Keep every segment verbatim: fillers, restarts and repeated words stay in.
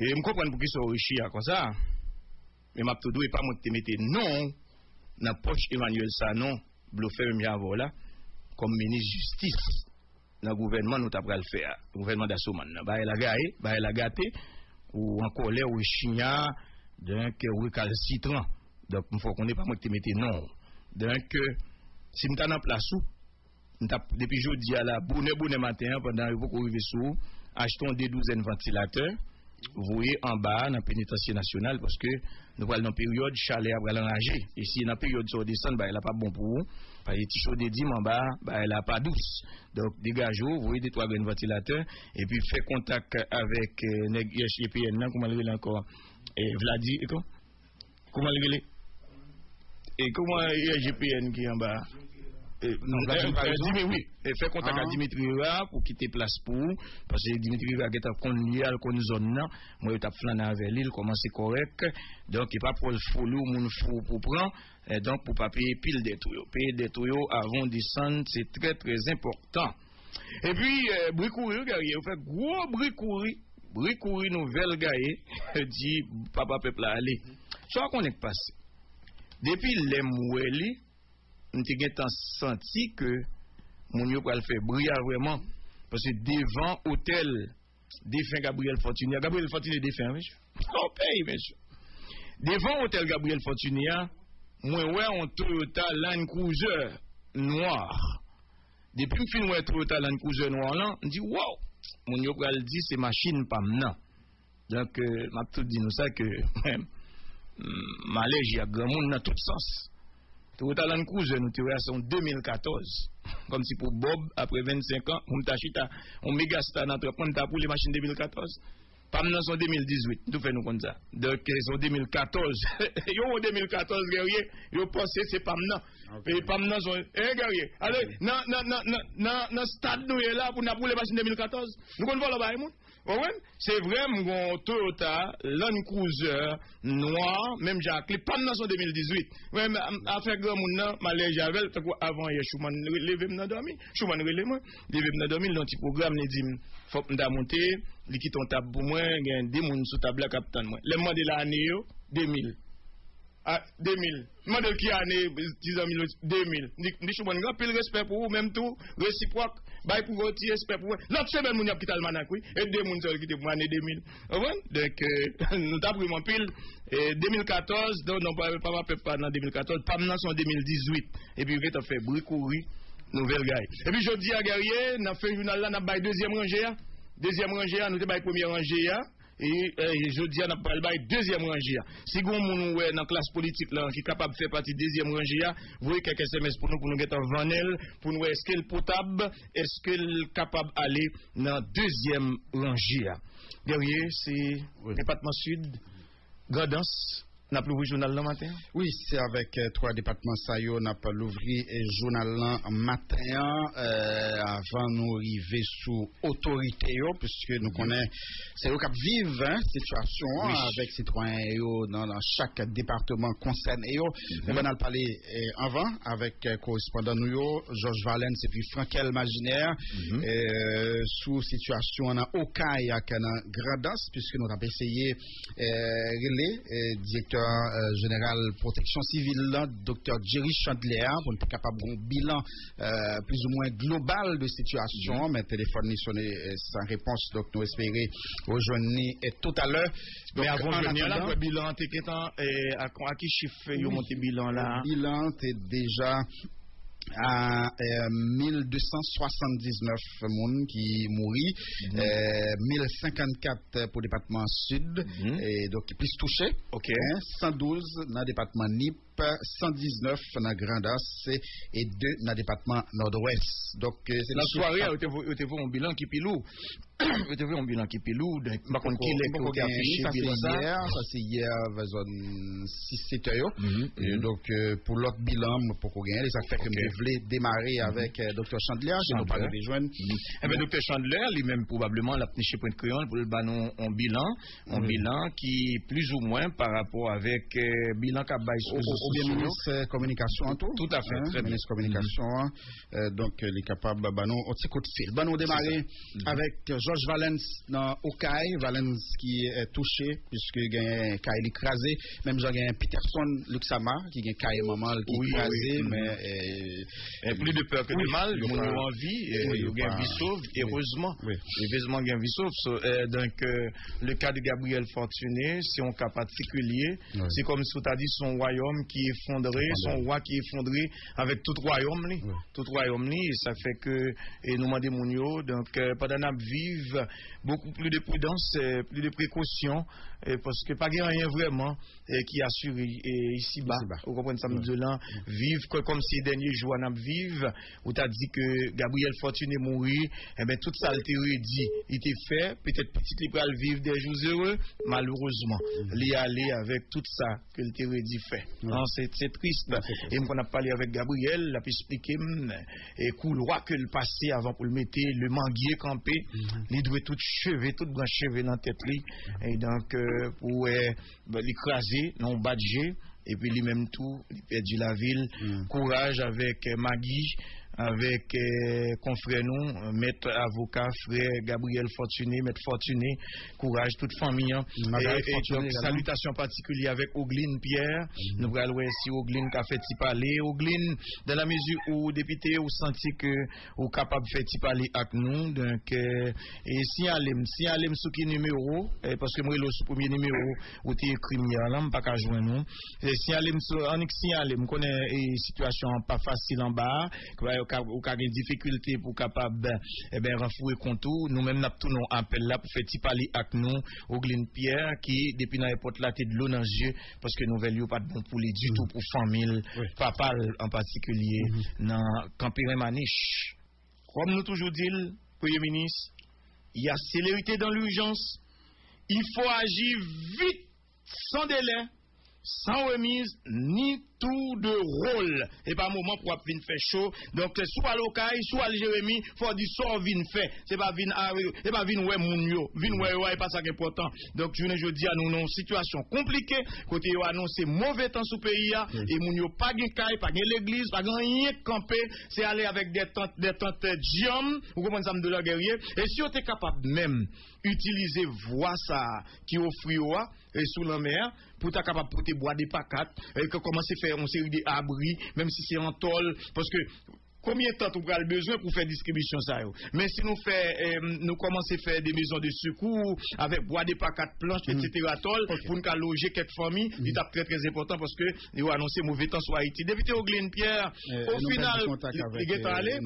E m konprann poukisa w rechiya konsa. Men m ap tou di w, e pa mwen ki te mete non w nan pòch Emmanuel Sanon, blofè menm jan avè w la, kòm minis jistis nan gouvènman nou ta pral fè a, gouvènman Dasomann nan. Bagay la gaye, bagay la gate, ou an kòlè, ou rechiya, donk, ou rekalsitran. Donk, m fè w konnen e pa mwen ki te mete non w. Donk, si m ta nan plas ou, m t ap, depi jodi a la, bonè, bonè maten an, pandan yo poko rive sou ou, achte yon de douzèn vantilatè, voye anba a nan Penitansye Nasyonal, paske nou pral nan peryòd chalè a pral anraje. E si nan peryòd sa w desann, bagay la p ap bon pou ou, paske ti cho de dim anba a, bagay la pa dous. Donk, degaje w, voye de twa grenn vantilatè, epi fè kontak avèk, eh, nèg U S G P N nan, kòman l rele ankò? Eh, Vladi, e kò? Kòman l rele? E kòman U S G P N ki anba a? E, non, Vladi, eh, pa eh, rezon. Dimi, wi. E fè kontak ak Dimitri Rera pou kite plas pou ou, paske Dimitri Rera gentan konn lye a, l konn zòn nan. Mwen, yo t ap flannen avè li, l kòmanse kòrèk. Donk, e pa pwòl foli w, moun fou pou pran. E donk, pou pa peye pil dèt ou yo. Peye dèt ou yo avan w desann, se trè, trè enpòtan. Epi, eh, bri kouri, wi, Guerrier, yo fè gwo bri kouri. Bri kouri nouvèl gaye, di papa pèp la ale. Sa w konnen k pase? Depi lè m wè li, m te gentan santi ke moun yo pral fè bri a vrèman. Paske devan otèl defen Gabriel Fortuné a, Gabriel Fortuné defen, mesye. Nan peyi, mesye. Devan otèl Gabriel Fortuné a, mwen wè yon Toyota Land Cruiser nwa. Depi m fin wè Toyota Land Cruiser nwa lan, m di, "Wow! Moun yo pral di se machin pa m nan." Donk, eh, m ap tou di nou sa ke mwen, m alèji ak granmoun nan tout sans. Toyota Land Cruiser nou te wè a se yon de mil katòz. Kòmsi pou Bob, apre vennsenk an, pou m ta chita, yon Megastar nan trant mwen, m ta boule machin de mil katòz. Pa m nan se yon de mil dizuit, m tou fè nou konn sa. Donk, eh, se yon de mil katòz. Yo, yon de mil katòz, Guerrier, yo panse se pa m nan. Ok. E pa m nan se yon, eh, Guerrier, ale, nan, nan, nan, nan, nan, nan stad nou ye la, pou n ap boule machin de mil katòz. Nou konn vòlò bay moun. Ou konprann? Se vre, m gon Toyota Land Cruiser nwa, menm jan ak li, pa m nan se yon de mil dizuit. Mwen, m, m, afè granmoun nan, m alèji avè l, tankou avan yè, Chouman re-, leve m nan dòmi. Chouman rele mwen, leve m nan dòmi, l nan ti pwogram, li di m, fòk m ta monte, li kite yon tab pou mwen, gen de moun sou tab la k ap tann mwen. Lè m mande l ane yo, de mil. A, de mil. M mande l ki ane, ti zanmi l, de mil. M di, m di, "Chouman, gen anpil respè pou ou, menm tou, resipwòk, bay pou ou, ti respè pou ou." Lòt semèn, moun y ap kite almanak, wi. E de moun sèl kite pou mwen, ane de mil. Ou konprann? Donk, eh, nou t ap ri m anpil. Eh, de mil katòz, non, non, pa, pa, pa, pa nan de mil katòz, pa m nan se yon de mil dizuit. Epi yo gentan fè bri kouri, nouvèl gaye. Epi jodi a, Guerrier, nan fen jounal la, n ap bay dezyèm ranje a. Dezyèm ranje a, nou te bay premye ranje a. E, eh, jodi a, n ap pral bay dezyèm ranje a. Si gon moun ou wè nan klas politik la ki kapab fè pati dezyèm ranje a, voye kèk S M S pou nou, pou nou gentan vannen l, pou nou wè èske l potab, èske l kapab ale nan dezyèm ranje a. Guerrier, se Wi. Depatman Sid, Grandans, n ap louvri jounal nan maten an. Wi, se avèk, eh, twa depatman sa yo n ap louvri, eh, jounal nan maten an, eh, avan nou rive sou otorite yo, piske nou konnen se yo k ap viv, hein, sitiyasyon an Wi. avèk sitwayen yo nan, nan chak depatman konsène yo. Men ban n al pale, eh, anvan avèk, eh, korespondan nou yo, Georges Valens epi Frankel Maginer, eh, sou sitiyasyon an nan Okay ak nan Grandans, piske nou t ap eseye eh, rele, eh, direktè, eh, jeneral pwoteksyon sivil la, doktè Jerry Chandler, pou n te kapab gen yon bilan, eh, plizoumwen global de sitiyasyon an, men telefòn li sone, eh, san repons, donk nou espere rejwenn li, eh, toutalè. Men avan w jwenn li a la, bilan an te gentan, eh, a, a ki chif yo monte bilan la? Bilan te deja a, eh, mil de san swasanndiznèf moun ki mouri, eh, mil senkannkat pou depatman Sid, e donk ki plis touche, hein, san douz nan depatman Nip, san diznèf nan Grandans e de nan depatman Nòdwès. Donk, eh, se nan sware a, yo te vo-, yo te voye yon bilan ki pi lou. Yo te voye yon bilan ki pi lou, donk m pa konn ki lè ke yo te afiche bilan sa. Sa se yè, sa se yè, vè zòn sis, sèt è yo. E donk, eh, pou lòt bilan, mwen poko genyen li, sa k fè ke m te vle demare avèk, eh, doktè Chandler, ke nou pa rive jwenn. Enben, doktè Chandler, li menm, pwobableman, l ap niche pwent kreyon l pou l ba nou yon bilan, yon bilan ki plizoumwen pa rapò avèk, eh, bilan k ap bay sou rezo Premye minis kominikasyon an tou. Tout à fait, très bien. Minis kominikasyon an. Donk, li kapab ban nou yon ti kout fil. Ban nou demare avèk Georges Valens nan Okay. Valens ki touche, piske gen kay li kraze. Menm jan gen Peterson Luxama, ki gen kay manman l ki kraze, men. Pli de pè ke de mal, moun yo an vi, yo gen vi sov, erezman. Erezman gen vi sov. Donk, le ka de Gabriel Fortuné, se yon ka patikilye. Se kòmsi w ta di se yon wayòm ki efondre, se yon wa ki efondre avèk tout wayòm li. Tout wayòm li, sa fè ke nou mande moun yo, donk, pandan n ap viv, beaucoup plus de prudence, plus de précaution, paske pa gen anyen vrèman ki asire isiba. Ou konprann sa m di w lan? Viv kòmsi dènye jou a n ap viv. Ou ta di ke Gabriel Fortuné mouri, enben, tout sa l te redi, li te fè. Petèt pitit li pral viv des jours heureux. Malerezman, li ale avèk tout sa ke l te redi fè. Se tris. E m konn ap pale avèk Gabriel, l ap esplike m koulwa ke l pase avan pou l mete le manguier kanpe. Li dwe tout cheve, tout branch cheve nan tèt li. E donk, pou wè, li kraze nan yon bat je. Epi li menm tou, li pèdi lavi l. Kouraj avèk Magi, avèk konfrè nou, mèt avoka, frè Gabriel Fortuné, mèt Fortuné. Kouraj tout fanmi an. Donk, salitasyon patikilye avèk Ogline Pierre. Nou pral wè si Ogline ka fè ti pale. Ogline, dans la mesure où depite ou santi ke ou kapab fè ti pale ak nou. Donk, siyale m, siyale m sou ki nimewo, paske m rele w sou premye nimewo ou te ekri m yè lan, m pa ka jwenn ou. Siyale m sou, annik siyale m, konnen sitiyasyon an pa fasil anba a, ou ka gen difikilte pou w kapab, enben, ranfoure kont ou. Nou menm n ap tounen w apèl la pou fè ti pale ak nou, Ogline Pierre, ki depi nan èpòt la te dlo nan zye, paske nouvèl yo pa t bon pou li ditou, pou fanmi l, papa l an patikilye, nan Kanperen Manich. Kòm nou toujou di l, Premye Minis, il y a célérité dans l'urgence, il faut agir vite, sans délai, sans remise, ni tour de rôle. E pa moman pou w ap vin fè cho. Donk, si w al Okay, si w al Jeremi, fò w di sa w vin fè. Se pa vin, se pa vin wè moun yo. Vin wè yo a, e pa sa k enpòtan. Donk, jounen jodi a, nou nan yon sitiyasyon konplike, kote yo anonse move tan sou peyi a, e moun yo pa gen kay, pa gen legliz, pa gen anyen k kanpe, se ale avèk de tant, de tant dyanm, ou konprann sa m di w la, Guerrier? E si yo te kapab menm itilize vwa sa a ki ofri yo a, sou lanmè a, pou ta kapab pote bwa de pakat, kòmanse fè yon seri de abri, menm si se an tòl, paske konbyen tant ou pral bezwen pou fè distribisyon sa yo? Men si nou fè, nou kòmanse fè de maison de secours avèk bwa de pakat, planch, etsetera, tòl, pou n ka loje kèk fanmi, li t ap trè, trè enpòtan paske yo anonse move tan sou Ayiti. Depite Ogline Pierre, o final, li gentan ale?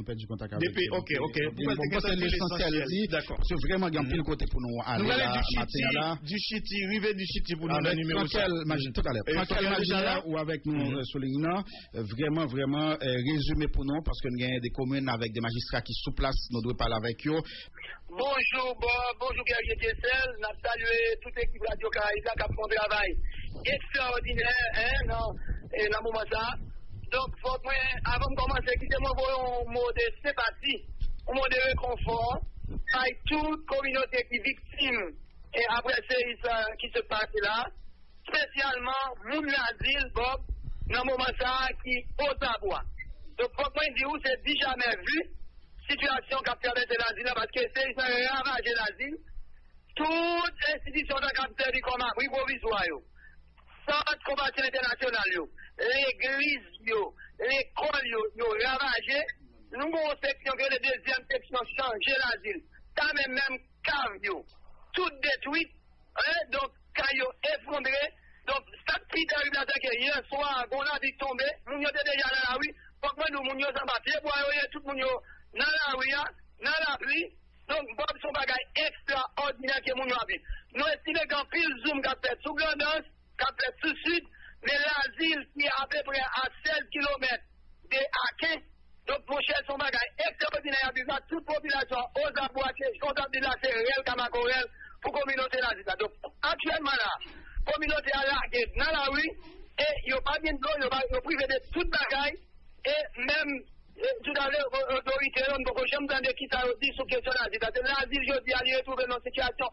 Depi, ok, ok. Pou mwen, te gentan di lesansyèl. Se vrèman gen anpil kote pou nou ale la maten an la. Dichiti, rive Dichiti pou nou nan nimewo sa. Pran kèl majistra ou avèk nou sou liy nan? Vrèman, vrèman, rezime pou nou, paske n gen de komin avèk de majistra ki sou plas, nou dwe pale avèk yo. Bonjou Bob, bonjou Guerrier Dieuseul, n ap salye tout ekip Radyo Karayib la k ap fè yon travay ekstraòdinè, en, nan, e, nan moman sa a. Donk, fòk mwen, avan m kòmanse, kite mwen voye yon mo de senpati, yon mo de rekonfò bay tout kominote ki viktim e aprè seri sa ki sot pase la, espesyalman moun Lazil, Bob, nan moman sa a ki ozabwa. Donk, fòk mwen di w, se dijamè vi sitiyasyon k ap travèse Lazil la, paske seri sa ravaje Lazil. Tout enstitisyon sa k ap sèvi kòm abri pwovizwa yo, sant konvansyon entènasyonal yo, legliz yo, lekòl yo, yo ravaje. Nou gen yon seksyon ki rele dezyèm seksyon, chanje Lazil. Sa menm, menm kav yo, tout detwi. Hein, donk, kay yo efondre. Donk, sa k pi terib la, se ke yè swa, gen yon lapli k tonbe, moun yo te deja nan lari. Fòk mwen di w, moun yo se anba pye bwa yo ye, tout moun yo nan lari a, nan lapli. Donk, Bob, se yon bagay ekstraòdinè ke moun yo ap viv. Nou estime gen anpil zoom k ap fèt sou Grandans, k ap fèt sou Sid, men Lazil ki apeprè a sèz kilomèt de Aken. Donk, monchè, se yon bagay ekstraòdinè y ap viv la. Tout popilasyon an ozabwa, ke jan w t ap di l la, se rèl ka makorèl pou kominote Lazil la. Donk, aktyèlman la, kominote a lage nan lari e yo pa gen dlo, yo pa, yo prive de tout bagay. E menm, e, toutalè, o-, otorite yo, nou poko janm tande kisa yo di sou kesyon Lazil la. Se Lazil jodi a, li retwouve l nan sitiyasyon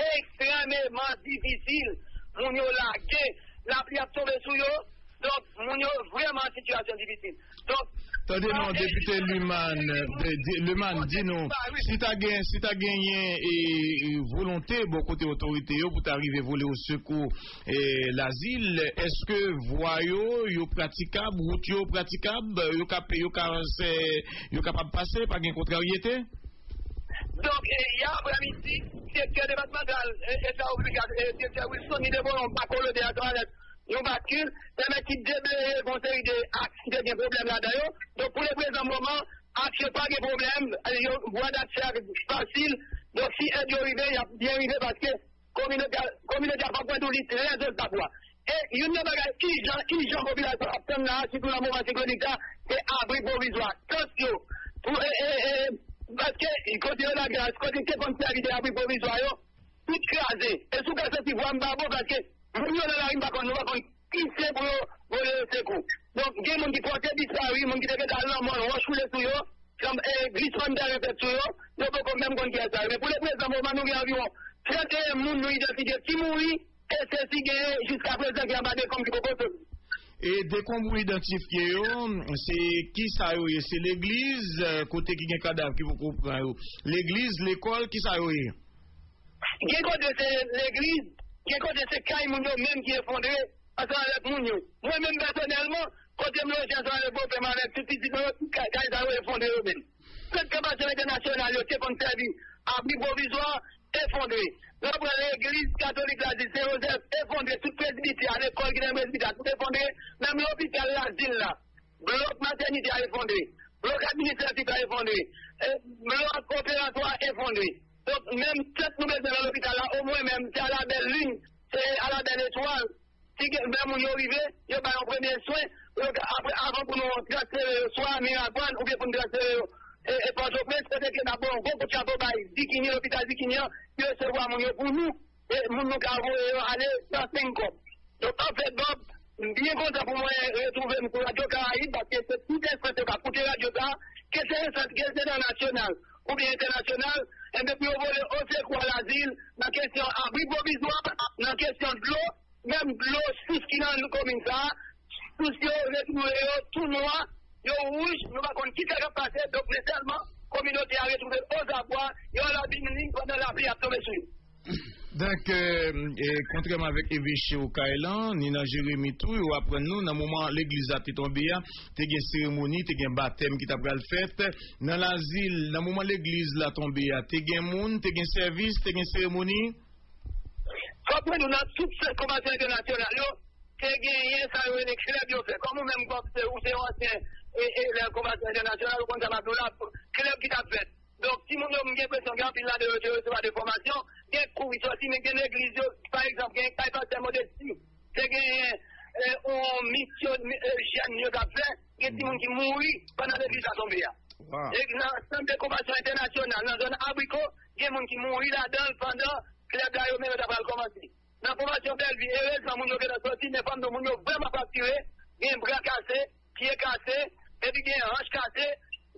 ekstrèmeman difisil. Moun yo lage, lapli ap tonbe sou yo, Donk, moun yo vrèman an sitiyasyon difisil. Donk, Tande non, Depite Luman, de- de- Luman, di nou, si ta gen, si ta genyen e, e, volonte bò kote otorite yo pou ta rive vole o sekou e, Lazil, èske vwa yo, yo pratikab, wout yo pratikab, yo ka, yo ka, se- yo kapab pase, pa gen kontraryete? Donk, e, yè aprèmidi, direktè depatmantal, e, e, sa obliga- e, direktè Wilson, li te voye yon bako lode a travè yon batkil, pèmèt ki debleye yon seri de aks ki te gen pwoblèm ladan yo. Donk, pou le prezan moman, aks yo pa gen pwoblèm, e, yo, vwa d'aksè a fasil. Donk, si èd yo rive, y ap byen rive paske kominote a, kominote a pa pran tou li trè zòt pa bwa. E youn nan bagay ijan, ijan popilasyon ap tann la, sitou nan moman siklonik sa, se abri pwovizwa. Tant yo, pou, e, e, e, paske kote yo lage a, kote te konn sèvi de abri pwovizwa yo, tout kraze. E si w ka santi vwa m pa bon, paske moun yo nan lari, m pa konn, nou pa konn ki sen pou yo vole yo sekou. Donk, gen moun ki pòte dispari, moun ki te gentan al nan mòn, wòch woule sou yo, e, glisman tèren fèt sou yo, yo poko menm konn kiyès sa yo. Men pou le prezan moman, nou gen anviwon trannteyen moun nou idantifye ki mouri, e se si genyen jiska prezan ki anba dekonm ki poko soti. E dekonm ou idantifye yo, se ki sa yo ye? Se legliz, e, kote ki gen kadav ki poko pran yo? Legliz, lekòl, ki sa yo ye? Gen kote se legliz, gen kote se kay moun yo menm ki efondre ansanm avèk moun yo. Mwen menm pèsonèlman, kote m loje ansanm avèk bòpè m avèk tout pitit mwen yo, tout kay, kay sa yo efondre yo menm. Sèt kanpasyon entènasyonal yo te konn sèvi abri pwovizwa, efondre. Lè w pran legliz katolik Lazil Sen Jozèf, efondre, tout presbitè, lekòl ki nan presbitè, tout efondre, menm lopital Lazil la, blòk matènite a efondre, blòk administratif la efondre, e, blòk operatwa a efondre. Donk, menm tant nou bezwen nan lopital la, omwen menm, se a la bèl lin, se a la bèl etwal. Si gen, lè moun yo rive, yo bay yon premye swen, pou yo ka, apre, avan pou nou transfere yo, swa Miragwàn, oubyen pou nou transfere yo, e, e Pòtoprens, kote ke n ap ba yon gwo kout chapo bay Zikini, lopital Zikini an, ki resevwa moun yo pou nou, e moun nou ka voye yo ale san senk kòb. Donk, anfèt, Bob, m byen kontan pou mwen retwouve m sou Radyo Karayib, paske se tout enstans yo ka koute radyo sa a, ke se enstans, ke se nan nasyonal oubyen entènasyonal, enben pou yo vole osekou a Lazil nan kesyon abri pwovizwa, nan kesyon dlo, menm dlo sous ki nan komin sa a, sous yo retwouve yo tou nwa, yo wouj, nou pa konn kisa k ap pase, donk men sèlman kominote a retwouve l ozabwa, yo al abime li pandan lapli ap tonbe sou yo. Donk, e, e, kontrèman avèk eveche Okay lan, ni nan Jeremi tou, yo aprann nou, nan moman legliz la te tonbe a, te gen seremoni, te gen batèm ki ta pral fèt. Nan Lazil, nan moman legliz la tonbe a, te gen moun, te gen sèvis, te gen seremoni? Fòk mwen di w, nan tout sant konvansyon entènasyonal yo, te genyen sa yo rele klèb yo fè. Kòm ou menm, kòm se, ou se yon ansyen e, e, elèv konvansyon entènasyonal, ou konn sa m ap di w la, klèb ki t ap fèt. Donk, timoun yo, m gen enpresyon gen anpil ladan yo te resevwa de fòmasyon, gen kou ki sòti, men gen legliz yo, pa egzanp, gen kay pastè Modesti, te genyen, e, yon misyon, e, jèn yo t ap fè, gen timoun ki mouri pandan legliz la tonbe a. E nan sant de konvansyon entènasyonal, nan zòn Abriko, gen moun ki mouri ladan l pandan klèb la yo menm yo ta pral kòmanse. Nan konvansyon Bèlvi, erezman, moun yo gentan sòti, men fò m di w, moun yo vrèman fraktire, gen bra kase, pye kase, epi gen hanch kase,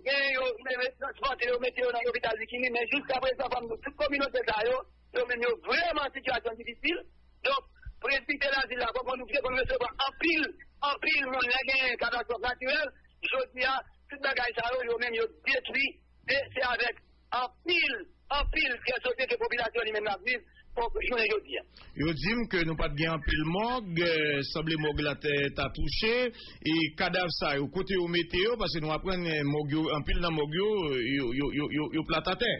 gen yo, yo transpòte yo, mete yo nan lopital Zikini, men jiskaprezan, fò m di w, tout kominote sa yo, yo menm yo vrèman an sitiyasyon difisil. Donk, presbitè Lazil la, fò m di w, te konn resevwa anpil, anpil moun, lè gen katastwòf natirèl, jodi a, tout bagay sa yo, yo menm yo detwi, e se avèk anpil, anpil kè sote ke popilasyon li menm l ap viv pou jounen jodi a. Yo di m ke nou pa t gen anpil mòg, e, sanble mòg la te ta touche, e kadav sa yo, kote yo mete yo, paske nou aprann, e, mòg yo, anpil nan mòg yo, yo, yo, yo, yo, yo plat atè.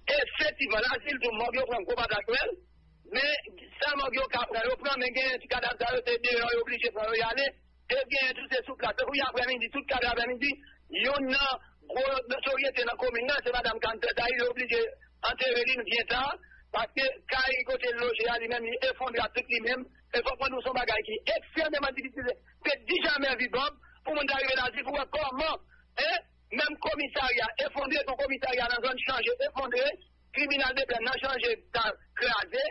Efektivman, Lazil tou mòg yo pran gwo patakwèl, men sa mòg yo ka pran, yo pran, men gen ti kadav sa yo, se deyò, yo oblije pran yo, y ale, e gen tou se sou plas. Tankou yè aprèmidi, tout kadav aprèmidi, youn nan gwo notoryete nan komin nan, se madanm Kantè Tayi, li oblije antere li byen ta, paske kay kote l loje a, li menm, li efondre ak tout li menm. E fòk mwen di w, se yon bagay ki ekstrèmeman difisil. Se di jamè vi Bob pou moun ta rive Lazil pou wè kòman, e, menm komisarya efondre, se yon komisarya nan zòn Chanje efondre, tribinal de pè nan Chanje ta kraze.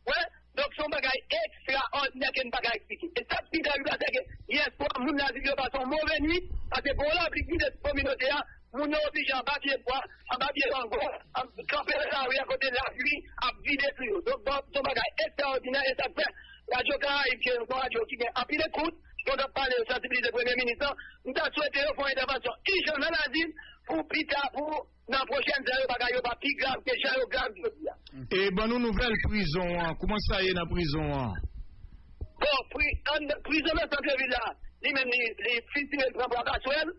Wè, donk se yon bagay ekstraòdinè ke n pa ka eksplike. E sa k pi tèrib la, se ke yè swa, moun Lazil yo pase yon move nwit, paske gen yon lapli ki vide sou kominote a, moun yo oblije anba pye bwa, anba pye mango, kanpe nan lari a kote lapli ap vide sou yo. Donk, bon, se yon bagay ekstraòdinè, e sa k fè Radyo Karayib, ke se yon radyo ki gen anpil ekout, pandan pale yo sansibilize premye minis lan, m ta swete yo fè yon entèvansyon ijan nan lazil pou pita, pou nan pwochèn zan yo bagay yo pa pi grav ke jan yo grav jodi a. E ban nou nouvèl prizon an, kouman sa ye nan prizon an? Bon, pri, an, prizon nan sant vil la, li menm li, li fizire, l pran bwa paswèl.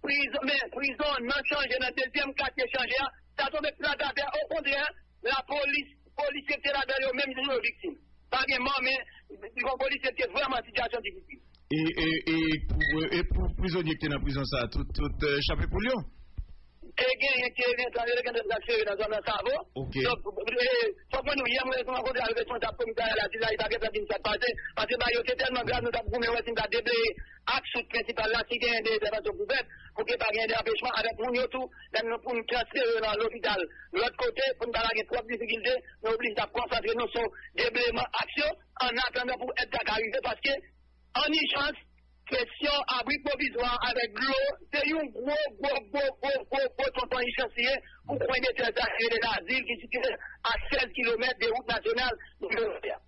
Prizon, men prizon nan chanje, nan dezyèm katye chanje a, sa tonbe plat atè. Okontrè, lapolis, polisye ki te ladan yo menm tou yo viktim. Pa gen mò, men li gon polisye ki te vrèman an sitiyasyon difisil. E, e, e, pou, e pou prizonye ki te nan prizon sa, tout, tout euh, chape poul yo? Te genyen ki te gen tan, yo te gen tan transfere nan zòn nan Savo. Ok. Donk, e, fòk mwen nou, yè mwen rankontre avèk responsab komisarya la, di la, li pa gen tan di m sa k pase, paske bagay yo te tèlman grav, nou t ap goumen wè si n ta debleye ak sout prensipal la, si genyen de entèvansyon pou fèt, pou ke pa genyen de anpechman avèk moun yo tou, lè nou pou n transfere yo nan lopital lòt kote, pou n pa lage twòp difikilte, nou oblije t ap konsantre nou sou debleyeman aksyon, an atandan pou èd la ka rive, paske an ijans, kesyon abri pwovizwa avèk dlo, se yon gwo, gwo, gwo, gwo, gwo, gwo tonton ijans li ye pou kwen de tè sa ki rele Lazil, ki sitiye a sèz kilomèt de wout nasyonal nimewo de a.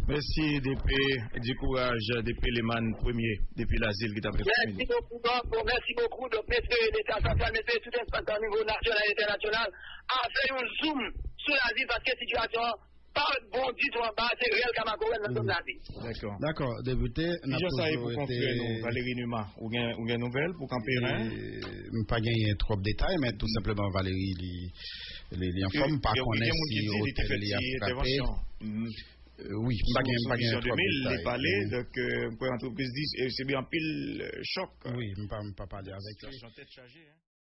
Mèsi, D P, di kouraj, D P Leman premye, depi Lazil ki t ap reponn. Mèsi bokou, donk, bon, mèsi bokou. Donk, m espere Leta santral, m espere tout enstans nan nivo nasyonal, entènasyonal, a fè yon zoom sou Lazil, paske sitiyasyon an pa bon ditou anba, se rèl ka makorèl nan zòn Lazil. Dakò. Dakò, depite, n ap toujou rete. Valery Numa, ou gen, ou gen nouvèl pou kanpe ren? M pa genyen twòp detay, men tou senpleman Valery li, li, li anfòm, m pa konnen si otèl li ap frape. Wi, m pa gen, m pa gen twòp detay. Li pale, donk, euh, m kwè antrepriz di, euh, sibi anpil, euh, chòk. Wi, m pa, m pa pale avèk yo. Sitiyasyon tèt chaje, hein?